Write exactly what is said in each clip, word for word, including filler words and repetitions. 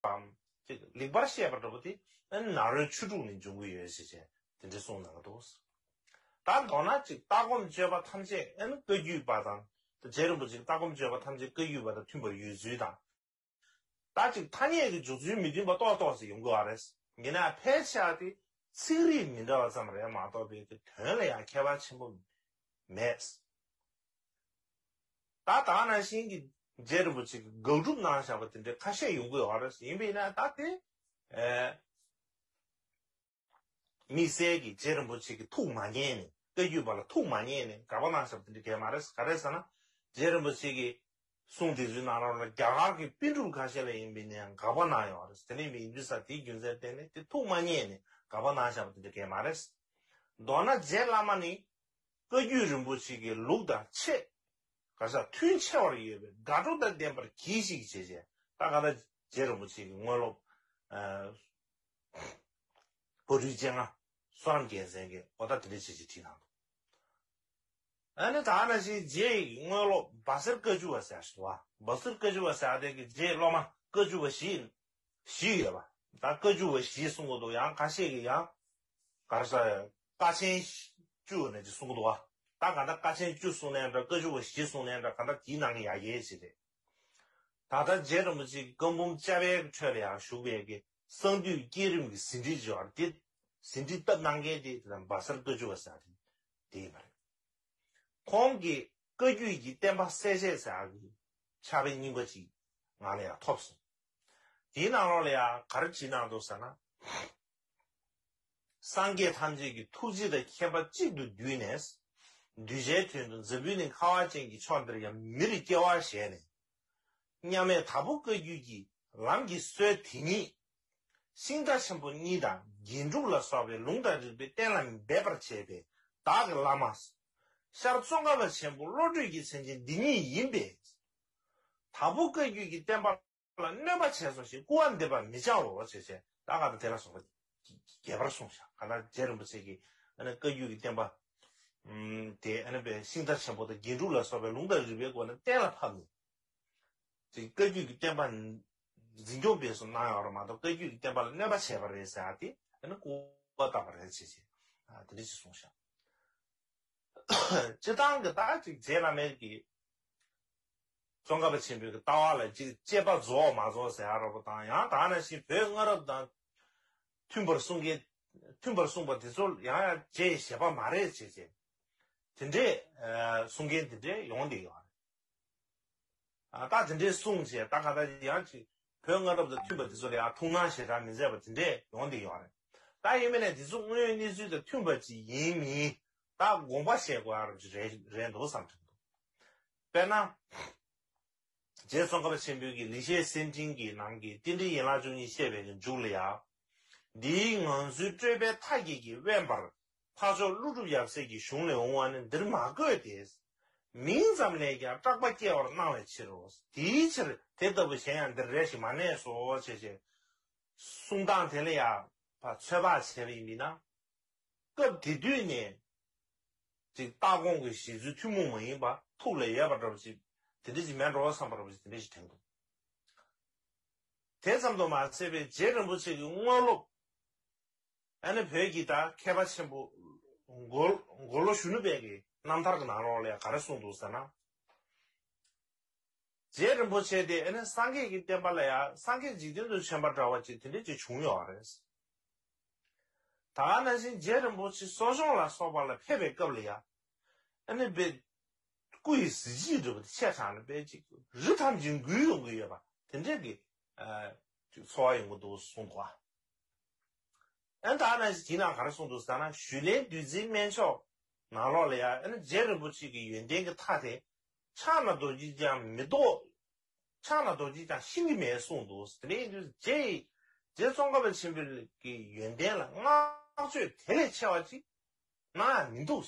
པའམ་ཅིག་ལེགས་པར་བཤད་པ་འདྲ་པོ་དེ་ཨ་ནི་ནཱ་རོའི་ཆོས་དྲུག་ནས་འབྱུང་གི་ཡོད་ཅེས་བྱས་དེ་འདྲ་གསུངས་གནང་གི་འདུག། ད་མདོར་ན་ཅིག་ལྟ་སྒོམ་སྤྱོད་པ་ཐམས་ཅད་ཨ་ནི་བཀའ་བརྒྱུད་པ་དང་རྗེ་རིན་པོ་ཆེའི་ལྟ་སྒོམ་སྤྱོད་པ་ཐམས་ཅད་བཀའ་བརྒྱུད་པ་དང་མཐུན་པར་ཡོད་ཚུལ་དང་། ད་ཅིག་ཐ་སྙད་ཀྱི་འཇོག་ཚུལ་མི་མཐུན་པ་ཏོག་ཏོག་ཙམ་ཡོང་གི་ཡོད་རེད། ཡིན་ན་ཕལ་ཆེ་བ་དེ་ཚིག་རིས་མི་འདྲ་བ་ཙམ་རེད་མ་གཏོགས་པའི་གི་དོན་ལ་ཡང་ཁྱད་པར་ཆེན་པོ་མེད། ད་ད་ནང་བཞིན་གྱི་རྗེ་རིན་པོ་ཆེ་གིས་དགག་སྒྲུབ་གནང་བཞག་པ་དེ་འདྲའི་ཁ་ཤས་ཡོང་གི་ཡོད་རེད། ཡིན་པས་ན་ད་དེ་ཨེ། དམིགས་བསལ་གྱི་རྗེ་རིན་པོ་ཆེ་གི་ཐུགས་མ་མཉེས་ནས་བཀའ་བརྒྱུད་པ་ལ་ཐུགས་མ་མཉེས་ནས་དགག་པ་གནང་བཞག་པ་དེ་འདྲ་གས་མ་རེད། ག་རེ་ཟེར་ན་རྗེ་རིན་པོ་ཆེ་གི་གསུང་དེ་ཚོའི་ནང་ལོགས་ལ་རྒྱ་གར་གྱི་པཎ་གྲུབ་ཁ་ཤས་ལ་ཡིན་པའི་ནའང་དགག་པ་གནང་ཡོད་རེད། དེ་ནས་མི་ཡིན་དུས་ས་དེའི་རྒྱུ་མཚན་བརྟེན་ནས་དེ་ཐུགས་མ་མཉེས་ནས་དགག་པ་གནང་བཞག་པ་དེ་འདྲ་གས་མ་རེད། མདོར་ན་རྗེ་བླ་མ་ནི་བཀའ་བརྒྱུད་རིན་པོ་ཆེ་གི་ལུགས་དང་ཆེས་ག་ས་མཐུན་ཆེ་བར་ཡོད་པའི་དགའ་སྤྲོ་དང་ལྡན་པར་གྱིས་ཤིག་བྱས་བྱས་ད་ག་ད་རྗེ་རིན་པོ་ཆེ་གི་དངོས་སློབ། ཨ། བོད་ཕྲུག་སྤྱན་སྔ་བསོད་ནམས་རྒྱལ་མཚན་གྱིས་འོ་ད་དེ་འདྲ་བྱས་བྱས་བྲིས་གནང་འདུག། ཨ་ནི་ད་ནང་བཞིན་རྗེ་ཡི་དངོས་སློབ་སྦ་སེར་བཀའ་བཅུ་བ་ཟེར་ཞིག་འདུག་བ། སྦ་སེར་བཀའ་བཅུ་བ་ཟེར་དེ་གི་རྗེའི་སློབ་མ་བཀའ་བཅུ་བ་བཞི་བཞི་ཡོད་པ། ད་བཀའ་བཅུ་བ་བཞི་གསུང་གི་འདུག། ཡང་ཁ་ཤས་ཀྱིས་ཡང་ག་རེ་ཟེར་ཀ་ཆེན་བཅུ་ནས་ཅིག་གསུང་གི་འདུག་བ། ད་ག་ད་ཀ་ཆེན་བཅུ་གསུང་ནའང་འདྲ། བཀའ་བཅུ་བ་བཞི་གསུང་ནའང་འདྲ། ག་ད་དེའི་ནང་གི་ཡ་གྱལ་ཅིག་རེད། ད་ལྟ་རྗེ་རིན་པོ་ཆེ་གི་བཀའ་འབུམ་བཅའ་བའི་ཁྲོད་ལ་ཡང་བཞུགས་པའི་གི་གསང་འདུས་བསྐྱེད་རིམ་གྱི་ཟིན་བྲིས་བརྗོད་པ་དེ་ཟིན་བྲིས་བཏབ་གནང་མཁན་དེ་དེ་དང་སྦ་སེར་བཀའ་བཅུ་བ་ཟེར་དེ་དེ་ཡིན་པ་རེད། ཁོང་གིས་བཀའ་བརྒྱུད་ཀྱི་བསྟན་པ་གསལ་བྱེད་ཟེར་ཡག་གི་ཕྱག་དཔེ་རྙིང་པ་ཅིག་ང་ལ་ཡང་ཐོབ་སོང་། དེའི་ནང་ལོགས་ལ་ཡང་ག་རེ་བྲིས་གནང་འདུག་ཟེར་ན། སངས་རྒྱས་ཐམས་ཅད་ཀྱི་ཐུགས་རྗེ་དང་མཁྱེན་པ་གཅིག་ཏུ་བསྡུས་ནས། གདུལ་བྱའི་དོན་དུ་འཛམ་བུ་གླིང་ཁ་བ་ཅན་གྱི་ཕྱོགས་འདིར་ཡང་མིར་སྐྱེ་བ་བཞེས་ནས། མཉམ་མེད་དྭགས་པོ་བཀའ་བརྒྱུད་ཀྱི་ལམ་གྱི་སྲོལ་དེ་ཉིད། ཤིང་རྟ་ཆེན་པོ་གཉིས་དང་རྒྱན་དྲུག་ལ་སོགས་པའི་ལུང་དང་རིགས་པའི་གཏན་ལ་འབེབས་པར་བྱེད་པའི་བདག་གི་བླ་མ། ཤར་ཙོང་ཁ་པ་ཆེན་པོ་བློ་གྲོས་ཀྱི་མཚན་ཅན་འདི་ཉིད་ཡིན་པས། དྭགས་པོ་བཀའ་བརྒྱུད་ཀྱི་བསྟན་པ་ལ་གནོད་པ་བྱས་སོ་ཞེས་སྐུར་བ་འདེབས་པར་མི་བྱའོ་ཞེས་བྱས། ད་ག་ད་དེ་ལ་སོགས་པ་རྒྱས་པར་གསུངས་ཤག། ག་ད་རྗེ་རིན་པོ་ཆེ་གིས་ཨ་ནི་བཀའ་བརྒྱུད་ཀྱི་བསྟན་པ་དེ་ཨ་ནི་པའི་ཤིང་རྟ་ཆེན་པོ་དང་རྒྱན་དྲུག་ལ་སོགས་པའི་ལུང་དང་རིགས་པའི་སྒོ་ནས་གཏན་ལ་ཕབ་ནས། དེ་བཀའ་བརྒྱུད་ཀྱི་བསྟན་པ་འཛིན་སྐྱོང་སྤེལ་གསུམ་གནང་ཡོད་རེད་མ་གཏོགས་བཀའ་བརྒྱུད་ཀྱི་བསྟན་པ་ལ་གནོད་པ་བྱས་པ་རེད་ཟེར་ཡ་དེ་ཨ་ནི་སྐུར་བ་བཏབ་པ་རེད་ཅེས་བྱས་དེ་འདྲ་ཞིག་གསུངས་ཤག། སྤྱིར་བཏང་གི་ད་ཅིག་རྗེ་བླ་མའི་གི་ཙོང་ཁ་པ་ཆེན་པོའི་གི་ལྟ་བ་ལ་ཅིག་དཔྱད་པ་རྫོགས་མ་རྫོགས་ཟེར་ཡ་འདྲ་པོ་དང་ཡང་ད་ནང་བཞིན་བོད་སྔ་རབས་དང་མཐུན་པར་གསུང་མཁན་མཐུན་པར་གསུངས་པ་དེ་ཚོ་ཡང་ཡང་རྗེ་ཡི་བཞེད་པ་མ་རེད་ཅེས་བྱས་དེ་འདྲས་གསུང་མཁན་དེ་འདྲས་ཡོང་བསྡད་ཡོད་རེད། ཨ་ད་དེ་འདྲའི་གསུང་བྱས་ད་ག་ད་ཡང་ཅིག་བོད་སྔ་རབས་དང་མཐུན་པ་དེ་ཚོ་ལ་ཡང་ཐུགས་སྣང་ཞེ་དྲག་མི་མཛད་པ་དེ་འདྲས་ཡོང་བསྡད་ཡོད་རེད། ད་ཡིན་མིན་ནས་དེ་ཚོ་དངོས་ཡོད་གནས་ཚུལ་དང་མཐུན་པ་ཅིག་ཡིན་མིན་ད་དགོངས་པ་བཞེས་དགོས་ཡ་རེད་རེད་འདུག་བསམ་གྱི་འདུག། དཔེར་ན། རྗེ་ཙོང་ཁ་པ་ཆེན་པོའི་གི་ལེགས་བཤད་གསེར་ཕྲེང་གི་ནང་གི་རྟེན་འབྲེལ་ཡན་ལག་བཅུ་གཉིས་བཤད་པའི་གི་མཇུག་ལ་ཡང་། འདིའི་ངང་ཚུལ་སྤྲོས་པའི་མཐའ་བརྒྱད་ཀྱིས་དབེན་པར་འཕགས་མཆོག་ཀླུ་སྒྲུབ་ཡབ་སྲས་ཀྱི་གཞུང་ལས་འོང་བ་ནི་འདིར་མ་བཀོད་དེ། མིང་ཙམ་ལས་ཀྱང་སྐྲག་པ་སྐྱེ་བར་སྣང་བའི་ཕྱིར་རོ། དེའི་ཕྱིར་དེ་ལྟ་བུ་གཞན་ཡང་འདིར་རེ་ཞིག་མ་གནས་སོ་ཞེས་བྱས། གསུང་སྟངས་དེ་ལ་ཡང་ཕར་ཚོད་དཔག་བྱས་པ་ཡིན་པས་ན། སྐབས་དེ་དུས་ནས་ཅིག་ལྟ་དགོངས་ཀྱི་བཞེད་ཚུལ་ཐུན་མོང་མ་ཡིན་པ་ཐུགས་ལ་ཡོད་པ་འདྲ་པོ་ཅིག་དེ་འདྲ་ཅིག་མེད་འགྲོ་བསམ་པ་འདྲ་པོ་ཅིག་དེ་འདྲ་ཞིག་དྲན་འདུག། དེ་ཙམ་དུ་མ་ཟད་པའི་རྗེ་རིན་པོ་ཆེ་གི་དངོས་སློབ། ཨ་ནི་བོད་ཀྱི་ད་མཁས་པ་ཆེན་པོ་མགོ་མགོ་ལོག་གཞོན་ནུ་དཔལ་གྱི་རྣམ་ཐར་གྱི་ནང་ལོགས་ལ་ཡང་ག་རེ་གསུངས་འདུག་ཟེར་ན། རྗེ་རིན་པོ་ཆེ་དེ་ཨ་ནི་སངས་རྒྱས་ཀྱི་བསྟན་པ་ལ་ཡང་སངས་རྒྱས་འཇིག་རྟེན་དུ་བྱོན་པ་འདྲ་བ་ཅིག་དེ་འདྲ་ཅིག་བྱུང་ཡོད་རེད། ད་ག་ནང་བཞིན་རྗེ་རིན་པོ་ཆེ་གསོ་སྦྱོང་ལ་སོགས་པ་ལ་ཕེབས་པའི་སྐབས་ལ་ཡང་། ཨ་ནི་དཔེ། སྐུ་ཡི་གཟི་བརྗིད་འདྲ་པོ་དེ་ཆེ་དྲགས་ནས་དཔེ་ཅིག་རི་ཐམས་ཅད་འགུལ་ཡོང་གི་ཡོད་པ་དེ་འདྲའི་གི། ཨ། ཅིག་ཚོར་བ་ཡོང་གི་འདུག་གསུངས་འདུག་ཨ། ཨ་ནི་ད་ག་ནང་བཞིན་དེའི་ནང་ག་རེ་གསུངས་འདུག་ཟེར་ན་ཞུས་ལན་བདུད་རྩིའི་སྨན་མཆོག་ནང་ལོགས་ལ་ཡང་ཨ་ནི་རྗེ་རིན་པོ་ཆེ་གི་ཡོན་ཏན་གྱི་མཐའ་དེ་ཕྱག་ན་རྡོ་རྗེས་ཀྱང་མི་ཐོགས། ཕྱག་ན་རྡོ་རྗེས་ཀྱང་ཤིང་གི་མེ་གསུངས་འདུག། དེ་འདྲ་ཡིན་དུས་རྗེ་ཡིས་རྗེ་ཙོང་ཁ་པ་ཆེན་པོའི་གི་ཡོན་ཏན་ལ་བསྔགས་བརྗོད་དེ་ལས་ཆེ་བ་ཅིག་གནང་ཡང་མི་འདུག།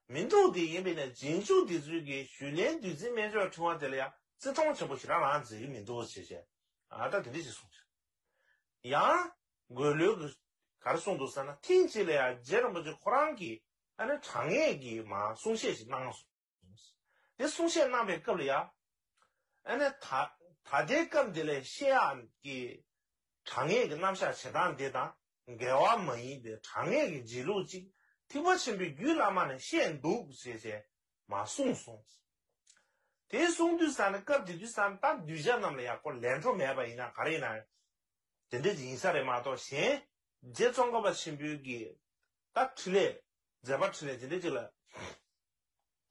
མི་འདུག་དེ་ཡིན་པས་ན་རྗེས་འཇུག་འདི་ཚོས་ཀྱི་ཞུས་ལན་བདུད་རྩིའི་སྨན་མཆོག་ཕྲེང་བ་དེ་ལ་ཡང་བརྩི་མཐོང་ཆེན་པོ་ཞེ་དྲག་རང་མཛད་ཀྱི་མི་འདུག་ཅེས་བྱས། ཨ་ད་དེ་འདྲ་ཞིག་གསུངས་ཤག། ཡང་། འགོས་ལོས་ཀྱིས་ག་རེ་གསུངས་འདུག་ཟེར་ན་ཐེངས་གཅིག་ལ་ཡང་རྗེ་རིན་པོ་ཆེ་ཁོ་རང་གིས་ཨ་ནི་དྲང་ངེས་ཀྱི་མ་གསུང་བཤད་ཞིག་གནང་སོང་། དེ་གསུང་བཤད་གནང་པའི་སྐབས་ལ་ཡང་། ཨ་ནི་ད་ད་ལྟའི་སྐབས་འདི་ལ་བཤད་ཡག་གི་ དྲང་ངེས་ཀྱི་རྣམ་གཞག་བྱེད་སྟངས་འདི་དང་འགལ་བ་མ་ཡིན་པའི་དྲང་ངེས་ཀྱི་འབྱེད་ལུགས་ཅིག་ཐེག་པ་ཆེན་པོའི་རྒྱུད་བླ་མ་ནས་བཤད་འདུག་ཅེས་བྱས་མ་གསུངས་སོང་། དེ་གསུང་དུས་ཙ་ནས་སྐབས་དེ་དུས་ཙ་ནས་ད་གདུལ་བྱ་རྣམས་ལ་ཡང་ཁོ་ལས་འཕྲོ་མེད་པ་ཡིན་ན་ག་རེ་ཡིན་ན་དེ་འདྲ་ཅིག་ཡིན་ས་རེད་མ་གཏོགས་གཞན་རྗེ་ཙོང་ཁ་པ་ཆེན་པོའི་གི་ད་འཕྲིན་ལས་མཛད་པ་འཕྲིན་ལས་དེ་འདྲ་ཅིག་ལ་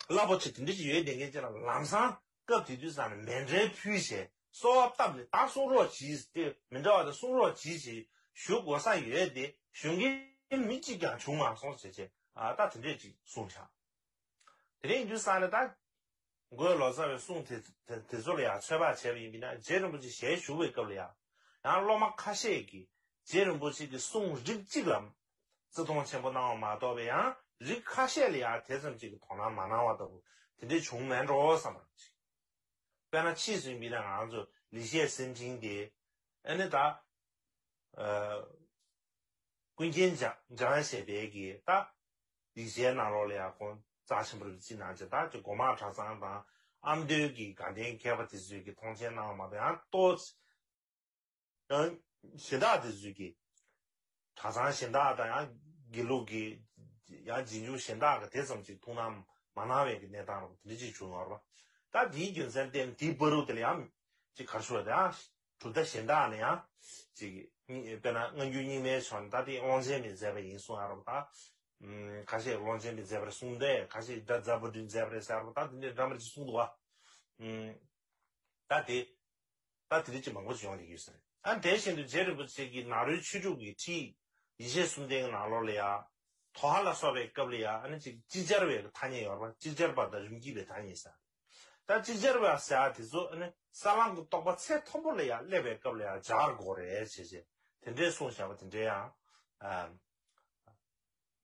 རླབས་པོ་ཆེ་དེ་འདྲ་ཅིག་ཡོད་བསྡད་མཁན་ཅིག་ལ་ལམ་སང་སྐབས་དེ་དུས་ཙ་ནས་མཎྜལ་ཕུལ་བྱས་གསོལ་བ་བཏབ་ནས་ད་གསུང་རོགས་གྱིས་ཏེ་མི་འདྲ་བ་དང་གསུང་རོགས་གྱིས་ཞེས་ཞུ་དགོས་ས་ཡོད་དེ་ཞུ་མཁན་མི་གཅིག་ཀྱང་བྱུང་མ་སོང་ཟེར་བྱས་ཨ་ད་དེ་འདྲས་ཅིག་གསུངས་བཞག་དེ་རིང་དུས་སང་ནས་ད་འགོས་ལོ་ཙཱ་བའི་གསུང་དེ་དེ་དེ་ཚོ་ལ་ཡང་ཚོད་དཔག་བྱས་པ་ཡིན་པས་ན་རྗེ་རིན་པོ་ཆེ་ཞལ་བཞུགས་པའི་སྐབས་ལ་ཡང་ཡང་སློབ་མ་ཁ་ཤས་ཀྱིས་རྗེ་རིན་པོ་ཆེ་གི་གསུང་རིགས་གཅིག་ལ་བརྩི་མཐོང་ཆེན་པོ་གནང་བ་མ་གཏོགས་པའི་ཡང་རིགས་ཁ་ཤས་ལ་ཡང་དེ་ཙམ་ཅིག་གི་དོ་སྣང་མ་གནང་བ་ལྟ་བུ་དེ་འདྲས་བྱུང་མེད་འགྲོ་བསམ་པ་ཅིག་དཔེར་ན་ཕྱིས་སུ་ཡིན་པས་ན་ང་ཚོ་ལེགས་བཤད་གསེར་ཕྲེང་དེ་ཨ་ནི་ད། ཀུན་མཁྱེན་འཇམ་འཇམ་དབྱངས་བཞད་པའི་གི་ད་ཡིག་ཆའི་ནང་ལོགས་ལ་ཡང་ཁོང་རྩ་ཆེན་པོ་རེད་ཅི་ནང་ཆེ་ད་ཅི་སྒོ་མང་གྲྭ་ཚང་དང་ཨ་མདོའི་གི་དགའ་ལྡན་མཁས་པ་དེ་ཚོའི་གི་མཐོང་མཆན་གནང་བ་མ་གཏོགས་ཡང་ཏོག་ཡང་གཞན་དག་དེ་ཚོའི་གི་གྲྭ་ཚང་གཞན་དག་དང་ཡང་དགེ་ལུགས་ཀྱི་ཡང་རྗེས་འཇུག་གཞན་དག་གི་དེ་ཙམ་ཅིག་ཐུགས་སྣང་མ་གནང་བའི་གི་གནས་སྟངས་རུ་དེ་འདྲ་ཅིག་བྱུང་ཡོད་རེད་པ། ད་དེའི་རྒྱུ་མཚན་བརྟེན་དེའི་བར་དུ་དེ་ལ་ཡང་ཅིག་ག་རེ་ཞུ་བ་དེ་ཡང་གྲུབ་མཐའ་གཞན་དག་ནས་ཡང་ཅིག་དཔེར་ན་སྔ་འགྱུར་རྙིང་མའི་ཕྱོགས་ནས་ད་དེ་ཀློང་ཆེན་པས་མཛད་པ་ཡིན་གསུང་ཡ་རེད་པ། ད་ཁ་ཤས་ཀློང་ཆེན་པས་མཛད་པ་རེད་གསུང་དེ་ཁ་ཤས་སྒྲ་རྫ་པོ་ཏིས་མཛད་པ་རེད་ཟེར་ཡ་རེད་པ། ད་དེ་འདྲའི་འདྲ་མི་འདྲ་ཅིག་གསུང་འདུག་བ། ད་དེ། ད་དེ་རིགས་ཀྱི་མང་པོ་ཞིག་ཡོང་བསྡད་ཡོད་ས་རེད། ཨ་དེ་བཞིན་དུ་རྗེ་རིན་པོ་ཆེ་གིས་ནཱ་རོའི་ཆོས་དྲུག་གི་ཁྲིད་ཡེ་ཤེས་གསུམ་ལྡན་གྱི་ནང་ལོགས་ལ་ཡང་དོ་ཧ་ལ་སོགས་པའི་སྐབས་ལ་ཡང་ཨ་ནི་ཅིག་ཅིག་ཅར་བའི་ཐ་སྙད་ཡོད་རེད་པ། ཅིག་ཅར་བ་དང་རིམ་གྱིས་པའི་ཐ་སྙད་ཟེར། ད་ཅིག་ཅར་བ་ཟེར་ཡ་དེ་ཚོ་ཨ་ནི་ས་ལམ་གྱི་རྟོགས་པ་ཚད་མཐོན་པོ་ལ་ཡང་སླེབས་པའི་སྐབས་ལ་ཡང་སྦྱར་དགོས་རེད་ཅེས་བྱས་དེ་འདྲའི་གསུངས་བཞག་པ་དེ་འདྲའི་ཡང་ཨ།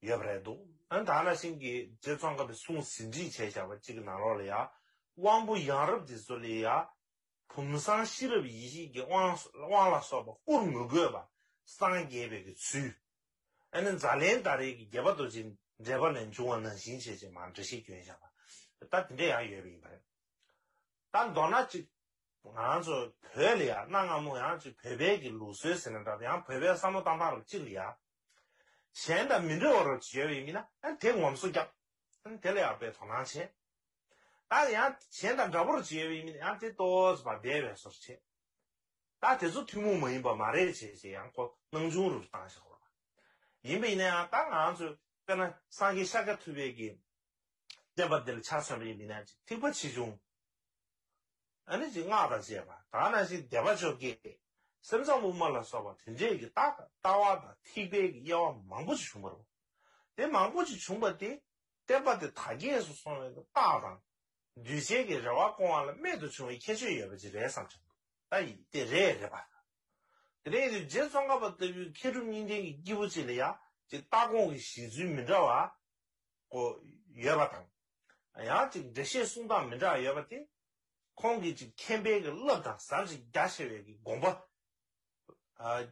ཡོད་པ་རེད་འདུག་ཨ་ནི་ད་ག་ནང་བཞིན་གྱི་རྗེ་ཙོང་ཁ་པའི་གསུང་ཟིན་བྲིས་བྱས་བཞག་པ་གཅིག་གི་ནང་ལོགས་ལ་ཡང་དབང་པོ་ཡང་རབས་དེ་ཚོ་ལ་ཡང་བུམ་གསང་ཤེས་རབ་ཡེ་ཤེས་ཀྱི་དབང་དབང་ལ་སོགས་པ་བསྐུར་མི་དགོས་པ་སངས་རྒྱས་པའི་གི་ཚུལ། ཨ་ནི་ཛཱ་ལན་ད་རེས་ཀྱི་རྒྱལ་བ་རྡོ་རྗེ་འགྲེལ་པ་ལས་འབྱུང་བ་ནང་བཞིན་བྱས་བྱས་མར་འགྲེལ་བཤད་བསྐྱོན་བཞག་པ་ད་དེ་འདྲ་ཡང་ཡོད་པ་ཡིན་པ་རེད། ད་མདོར་ན་གཅིག་ང་ཚོ་བོད་ལ་ཡང་གནའ་སྔ་མོ་ཡང་ཅིག་བོད་པའི་གི་ལུགས་སྲོལ་ཟེར་ན་འདྲ་ཡང་བོད་པའི་བསམ་བློ་བཏང་སྟངས་རུ་གཅིག་ལ་ཡང་གཞན་དང་མི་འདྲ་བ་རུ་ཅིག་ཡོད་པ་ཡིན་ན་ཨ་དེ་ངོམ་སོ་རྒྱབ་ཨ་དེ་ལ་ཡང་དཔེ་དོ་སྣང་བྱེད། ད་ཡང་གཞན་དང་འདྲ་པོ་རུ་ཅིག་ཡོད་པ་ཡིན་ན་ཡང་དེ་ཏོག་ཙམ་བསྡད་པའི་བཟོ་འདྲ་བྱེད། ད་དེ་ཚོ་ཐུན་མོང་མ་ཡིན་པ་མ་རེད་བྱས་བྱས་ཡང་ཁོ་སྣང་ཆུང་རུ་བཏང་བཞག་པ་ཡིན་པ་ཡིན་ན་ཡང་ད་ང་ཚོས་དཔེར་ན་སངས་རྒྱས་ཤཱཀྱ་ཐུབ་པའི་གི་བསྟན་པ་འདི་ལ་ཆ་མཚོན་པ་ཡིན་ན་ཅིག་ཐེག་པ་ཆེ་ཆུང་། ཨ་ནི་ཅིག་སྔགས་དང་བཅས་པ་ད་ནང་བཞིན་སྡེ་པ་བཅོ་བརྒྱད། སེམས་ཙམ་དབུ་མ་ལ་སོགས་པ་དེ་འདྲས་ཀྱི་ལྟ་ལྟ་བ་དང་ཐེག་པའི་གི་དབྱེ་བ་མང་པོ་ཅིག་བྱུང་བ་རེད། དེ་མང་པོ་ཅིག་བྱུང་བ་དེ་བསྟན་པ་དེ་དར་རྒྱས་སུ་སོང་བའི་གི་རྟགས་དང་། གདུལ་བྱའི་གི་རེ་བ་སྐོང་བ་ལ་རྨད་དུ་བྱུང་བའི་ཁྱད་ཆོས་ཡོད་པ་ཅིག་རེད་བསམ་བྱུང་། ད་ཡིན་དེ་རེད་རེད་པ། དེ་ནས་རྗེ་ཙོང་ཁ་པ་ལྟ་བུའི་མཁས་གྲུབ་གཉིས་ལྡན་གྱི་སྐྱེས་བུ་ཅིག་ལ་ཡང་ཅིག་ལྟ་དགོངས་ཀྱི་གཞི་འཛུལ་མི་འདྲ་བ་ཀོ་ཡོད་པ་དང་། ཡང་ཅིག་འགྲེལ་བཤད་གསུང་སྟངས་མི་འདྲ་བ་ཡོད་པ་དེ། ཁོང་གིས་ཅིག་མཁྱེན་པའི་གི་རླབས་དང་ཟབ་ཅིང་རྒྱ་ཆེ་བའི་གི་དགོངས་པ། ཨ།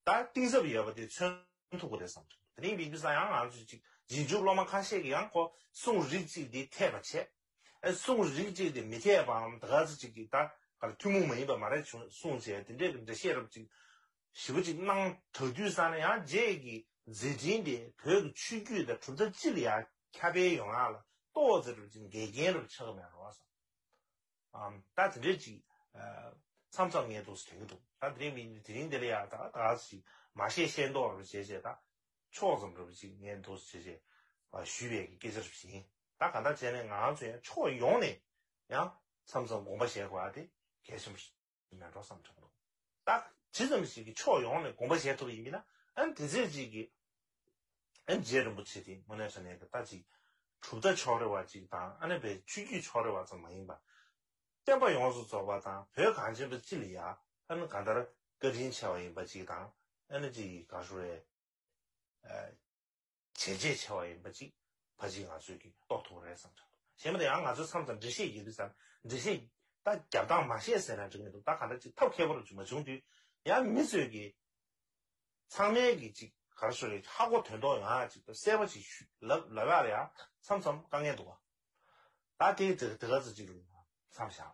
ད་གཏིང་ཟབ་ཡོད་པ་དེ་མཚོན་ཐུབ་ཀྱི་རེད་བསམ་ཐུབ། དེ་རིང་མི་དུས་སང་ཡང་ང་ཚོས་ཅིག་རྗེས་འཇུག་སློབ་མ་ཁ་ཤས་ཀྱིས་ཡང་ཁོ་གསུང་རིགས་གཅིག་འདི་འཐད་པ་བྱས། ཨ། གསུང་རིགས་གཅིག་འདི་མི་འཐད་པའམ་ད་ག་ཚོད་ཅིག་གིས་ད་ག་ལ་ཐུན་མོང་མ་ཡིན་པ་མ་རེད་བྱུང་གསུངས་བྱས་དེ་འདྲའི་གི་འགྲེལ་བཤད་རབ་ཅིག་ཞིབ་པོ་ཅིག་གནང་དྲགས་དུས་ཙང་ནས་ཡང་རྗེ་གི་མཛད་འཕྲིན་དེ་བོད་ཀྱི་ཆོས་བརྒྱུད་དང་གྲུབ་མཐའ་སྤྱི་ལ་ཡང་ཁྱབ་སྤེལ་ཡོང་ཡག་ལ་ཏོག་ཙམ་རུ་ཅིག་འགལ་རྐྱེན་རུ་ཆགས་ཀྱི་མེད་རོགས་སམ། ཨམ། ད་དེ་འདྲས་ཅིག་ཨ། མཚམས་མཚམས་ངས་འདུག་སེ་དྲན་གྱི་འདུག་ད་དེ་རིང་མི་དེ་རིང་འདི་ལ་ཡང་ད་ད་ཅིག་མ་བཤད་ཤེས་མདོག་རུ་བྱས་བྱས་ད་ཕྱོགས་ཙམ་རུ་ཅིག་ངས་འདུག་སེ་བྱས་བྱས་ཞུས་པའི་སྐད་ཆ་རུ་ཞིག་ཡིན། ད་གང་ལྟར་བྱས་ནས་ང་ཚོ་ཡང་ཕྱོགས་ཡོངས་ནས་ཡང་མཚམས་མཚམས་དགོངས་པ་བཞེས་དགོས་ཡ་དེ་གལ་ཆེན་པོ་ཞིག་མེད་འགྲོ་བསམ་དྲན་འདུག་ད་ཇི་ཙམ་ཞིག་གིས་ཕྱོགས་ཡོངས་ནས་དགོངས་པ་བཞེས་ཐུབ་པ་ཡིན་པས་ན་ཨ་ནི་དེ་ཚོད་ཅིག་གིས་ཨ་ནི་རྗེ་རིན་པོ་ཆེ་དེ་དངོས་གནས་དྲང་གནས་ཀྱི་ད་ཅིག་གྲུབ་མཐའ་ཕྱོགས་རེ་བ་ཅིག་དང་ཨ་ནི་བའི་ཆོས་བརྒྱུད་ཕྱོགས་རེ་བ་ཙམ་མ་ཡིན་པ། བསྟན་པ་ཡོངས་སུ་རྫོགས་པ་དང་བོད་གངས་ཅན་པ་སྤྱི་ལ་ཡ་ཨ་ནི་གང་ལྟར་བཀའ་དྲིན་ཆེ་བ་ཡིན་པ་ཅིག་དང་ཨ་ནི་ཅིག་ག་ཞུ་རེད། བྱས་རྗེས་ཆེ་བ་ཡིན་པ་ཅིག་ཕལ་ཆེར་ང་ཚོས་ཀྱིས་རྟོགས་ཐུབ་རེད་བསམ་ཚོད་འདུག་གཞན་མ་དེ་ཡང་ང་ཚོས་མཚམས་མཚམས་འགྲེལ་བཤད་རྒྱག་དུས་ཙམ་འགྲེལ་བཤད་ད་རྒྱབ་སྟངས་མ་ཤེས་ཟེར་ན་འགྲིག་མི་འདུག་ད་ག་འདྲ་ཅིག་ཐབས་མཁས་པོ་རུ་ཅིག་མ་བྱུང་དུས་ཡང་མི་ཚོས་ཀྱིས་ཚང་མས་ཀྱིས་ཅིག་ག་རེ་ཞུ་རེད་ཧ་གོ་དོན་རྟོགས་ཡོང་ཡ་ཅིག་ཏུ་གསལ་པོ་ཅིག་ཞུ་ལབ་ལབ་ཡ་ལ་ཡང་མཚམས་མཚམས་དཀའ་ངལ་འདུག་བ། ད་དེ་དེ་དེ་ག་ཚོད་ཅིག་རུ་མཚམས་བཞག